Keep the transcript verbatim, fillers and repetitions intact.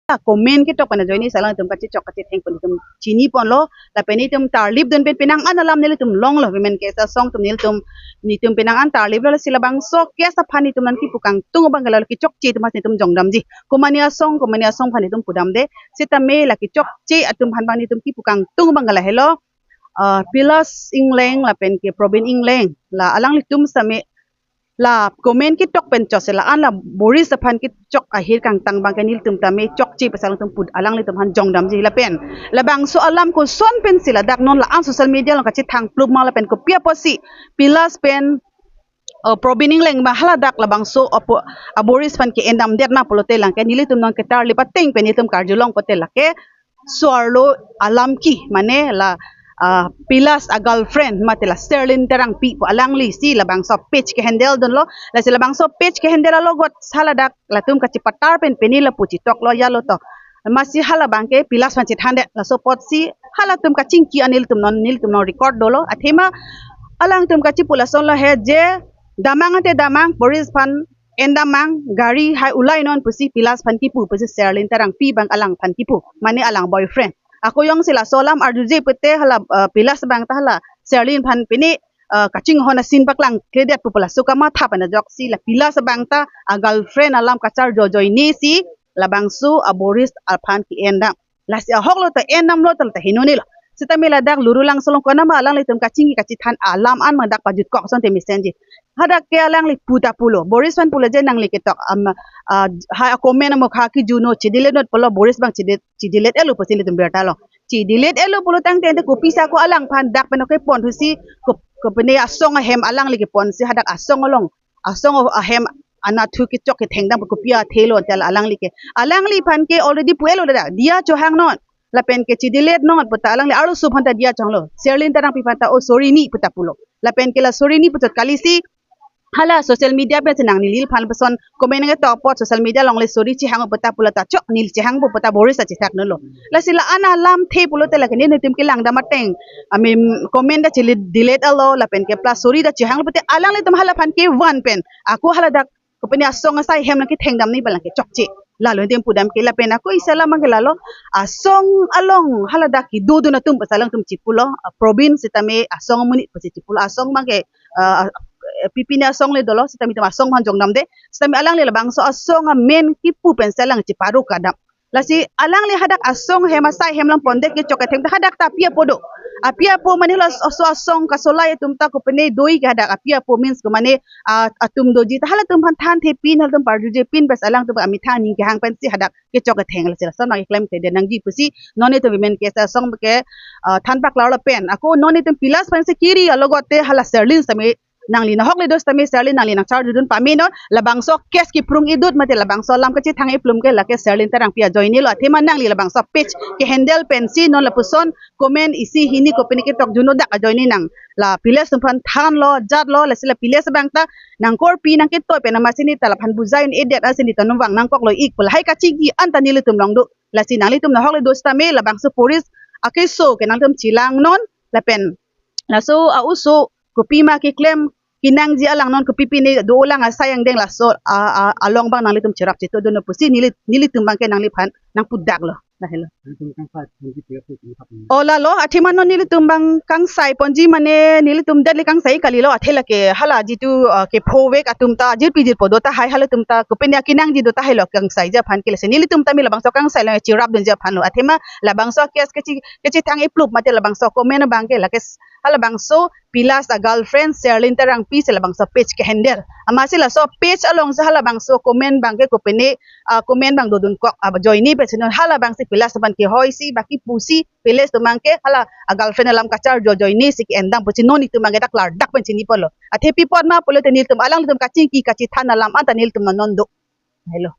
comment ketok pen ajoine si alangtum kachechok kachetheng pen itum chiniponlo. Lapen itum tarlipdun pen penang an alam nelitum longlo, women KSA asong atum nelitum, nelitum penang an tarliplo. Lasi labangso case aphan itum nangkipu kangtung abang ke la kechokche atum aphan itum jongdamji. Komane asong, komane asong aphan itum pudamde. Sitame la kechokche atum aphan abang itum kipu kangtung abang ke lahelo. Ah, Pilas Engleng lapen ke Probin Engleng, la alanglitum sitame la comment ketok pen chot si la-an la Boris aphan kechok ahir kangtang abang ke nelitum tame chokche pusi alangtum pud, alanglitum aphan jongdamji lapen labangso alam koson pensi ladak non la-an social media along kachethang plum ma lapen kopi apotsi Pilas pen, uh, Probin Engleng abang haladak labangso apo, a Boris aphan ke-endamdet ma pulote lake nelitum non ketarlip ateng pen nelitum karjulong pulote lake so-arlo alam ke mane la, ah, Pilas a girlfriend mate la Serlin Terangpi pu alangli si labangso page ke-handle dunlo. Lasi labangso page ke-handle alogot haladak latum kachepatar pen pini lapu chetoklo yalo to. Amatsi hala abang ke Pilas aphan chethandet, laso apotsi halatum kachingki an nelitum non, nelitum non record dolo. Athema alangtum kachepu lasonlo he je damnang ante damnang, Boris aphan endamnang, gari hai ulainon pusi Pilas aphan kipu, pusi Serlin Terangpi abang alangphan kipu, mane alang boyfriend. Ako jongsi laso alam arjuje pute hala, eh, Pilas abang ta hala Serlin aphan pini, eh, kachinghon asin paklangkledet pu pu laso kamatha pen ajoksi la Pilas abang ta a girlfriend alam kacharjo ajoine si labangso a Boris aphan ke-endam. Lasi ahoklo ta endamlo ta la ta henonelo. Sitame ladak Lurulangso along konatma alanglitum kachingki kachethan alam an ma dak pajutkok asonte mesenji. Hadak ke alangli puta pulo. Boris aphan pulo je nangli ketok, am, ah, ha comment amokha kejuno chedelete non pulo, Boris abang chede-, chedelete-etlo pusi nelitum birta lo. Chedelete-etlo pulo tangte ante kopisa ko alangphan dak pen kepon thusi ko, kopine asong ahem alangli keponsi hadak asong along, asong ahem anatthu kechok kethengdam kopi athelo ante la alangli ke. Alangliphan ke already pu-etlo dak. Diya chohangnon. Lapen ke chedelete non puta alangli arloso aphan ta diya chohanglo. Serlin Terangpi aphan ta, "Oh, sorry ni," puta pulo. Lapen ke la sorry ni puchot kalisi hala social media pensi nang neliphan lapuson comment ketok apot social media along le sorry chehang puta pulo ta chok neli chehangpo puta Boris ta chethak nolo. Lasi la-an alamthe pulote lake nelitum kelangdam ateng amen comment ta chedelete-etlo lapen ke plus sorry ta chehanglo pute alanglitum halaphan kevan pen ako haladak kopine asong asai hem lang kethengdam ni balang kechokche. Lalo nelitum pudam ke lapen ako isi alam abang ke lalo asong along haladak kedodun atum pusi alangtum chepulo, ah, Probin sitame asong amonit pusi chepulo, asong abang ke, ah, ah, pipine asong le dolo sitame itum asong aphan jongdamde. Sitame alangli labangso asong amen kipu pensi alang cheparo kadam. Lasi alangli hadak asong hem asai hem lang pondet kechok ketheng ta hadak ta api apo do. Api apo mane laso asong kasolai atum ta kopine doi ke hadak api apo means komane, ah, atum doji ta halatum aphan thanthepin halatum parjujepin pusi alangtum amitha aning kehang pensi hadak kechok ketheng lasi lason abang keklemkledet nangji pusi non itum women KSA asong ke, ah, than paklarlo pen ako non itum Pilas aphansi kiri alogote hala Serlin sitame nangli nahok le do sitame Serlin nangli nangcharjudun pame non labangso case keprung idut mate labangso alam kachethang iplum ke lake Serlin Terangpi ajoinelo athema nangli labangso page ke-handle pensi non lapuson comment isi hini kopine ketok juno dak ajoine nang la Pilas aphan thanlo jatlo lasi la Pilas abang ta nangkorpi nangketoi pen amatsi neta laphan bujai un-edet asi neta nangvang nangkoklo ik pu lahai kachingki anta nelitum along do. Lasi nanglitum nahok le do sitame labangso Boris akeso ke nangtum chelang non lapen laso a-oso kopima keklem kenangji alang non kopi pine do alang asai angdeng laso a, a, along abang nanglitum cherap chetodun pusi neli, nelitum abang ke nangliphan nangpudaklo. Lahelo. Nelitum kangsai ponji pira pu pu hap ni. O lalo, athema non nelitum abang kangsai ponji mane nelitum det le kangsai kalilo athe lake hala jitu, ah, kephovek atum ta jirpi jirpo do tahai halatum ta kopine kenangji do tahailo kangsaiji aphan ke lasi nelitum tame labangso kangsai lo cherapdunji aphan lo athema labangso case kechi, kechethang iplum mate labangso comment abang ke lake s-, halabangso Pilas a girlfriend Serlin Terangpi si labangso page ke-handle. Amatsi laso page alongsi halabangso comment abang ke kopine, ah, comment abang dodunkok ajoine pensi non halabangsi Pilas aphan kehoi si baki pusi Pilas atum abang ke hala a girlfriend alam kacharjo ajoine si ke-endam pusi non itum abang ke dak klardak pen chiniponlo. Athe pi apot ma pulote nelitum alanglitum kachingki kachethan alam anta nelitum non non do. Lahelo.